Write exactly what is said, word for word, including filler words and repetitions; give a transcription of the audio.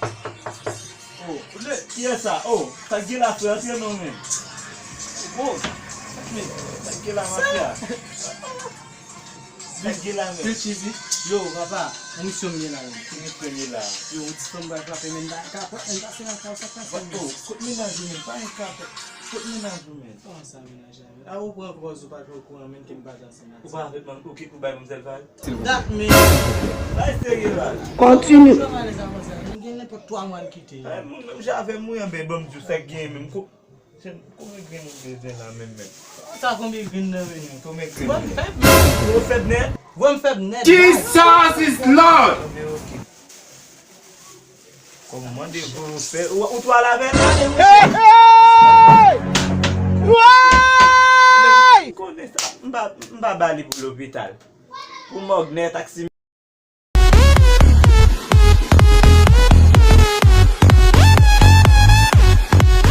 Oh, le, kiyès sa? Oh, sa k gen la, frè, antre non, men. Oh, men, sa k gen la, mafya? Sa k gen la, men? Yo, papa, yon misyon m gen la, men. Ki misyon m gen la? Yo, yon ti fanm pral frape, men, m pa kapab, men, pase nan kay sa k pase, men. Oh, kot mennaj ou, men? Pa gen kapab. Kot mennaj ou, men? Kòman sa, mennaj la, men? A, ou pran kòz, ou pa t okouran, men, ke m pa t ansanm. Ou pa avèk manm, ou kit pou bay manmzèl pay? Dat, men. Bay serye la. Kontinye. Sa malèz avanse la. Nou gen nenpòt twa mwa n kite. Ay, moun menm jan avè m, wi, anben, ban m di w sa k genyen menm. Ko-, chen, konbyen grenn ou bezwen la menm, menm? Sa konbyen grenn nan menm? Konbyen grenn? Vwè m fèb, men. Ou fèb nèt? Vwè m fèb nèt. Jesus is Lord! Anben, oke. Kòman de gwo fè? Ou, ou twò al avè l? Hey, hey! Woy! Konnen sa, m pa, m pa ba li pou lopital. Pou mòg nèt ak simen.